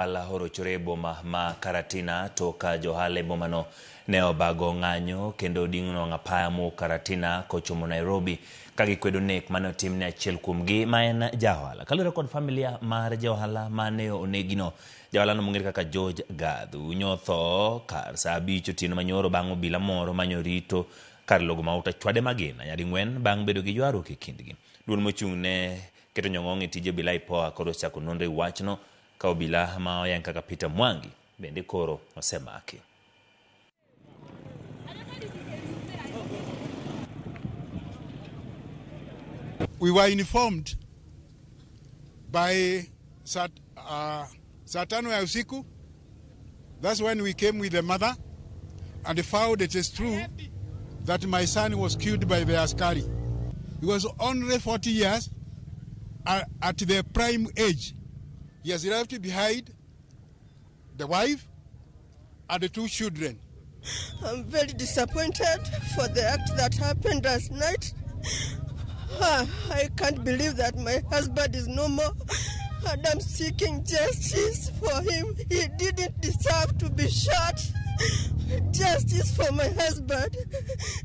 Ohala orochore e boma ma Karatina to ka johala e bomano ne obago ng'anyo kendo dino apaya mowuok Karatina kochomo Nairobi ka gikwedo nek mane otim ne achiel kuomgi ma en ja ohala. Kaluwore kod familia mar ja ohala mane onegino, ja ohalano mong'ere kaka George Gathu nyotho kar saa 5 otieno manyoro bang' obila moro manyorito kar logo mauta chwade magina nyading'wen bang' bedo gi ywaruok e kindgi. Duol mochung' ne keto nyong'ong' e tije obila IPOA koro osechako nonro e wachno ka obila ma oyang kaka Peter Mwangi bende koro osemaki. We were informed by saa 5 ya usiku. That's when we came with the mother and found it is true that my son was killed by the askari. He was only 40 years at the prime age. He has left behind the wife and the 2 children. I'm very disappointed for the act that happened last night. I can't believe that my husband is no more, and I'm seeking justice for him. He didn't deserve to be shot. Justice for my husband.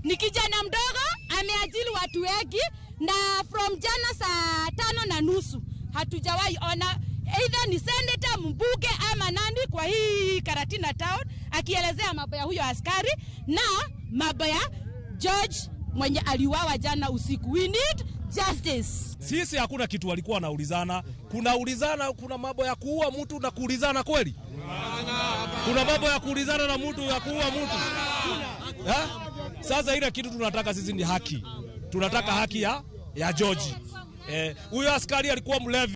Ni kijana mdogo, ameajiri watu wengi, na from jana saa 5:30 hatujawahi ona either ni senator, mbunge ama nani kwa hii Karatina town akielezea mambo ya huyo askari na mambo ya George mwenye aliuawa jana usiku. We need justice. Sisi hakuna kitu walikuwa wanaulizana. Kunaulizana, kuna mambo ya kuua mtu na kuulizana kweli? Kuna mambo ya kuulizana na mtu ya kuua mtu? Ha? Sasa ile kitu tunataka sisi ni haki. Tunataka haki ya George. Huyo askari alikuwa mlevi.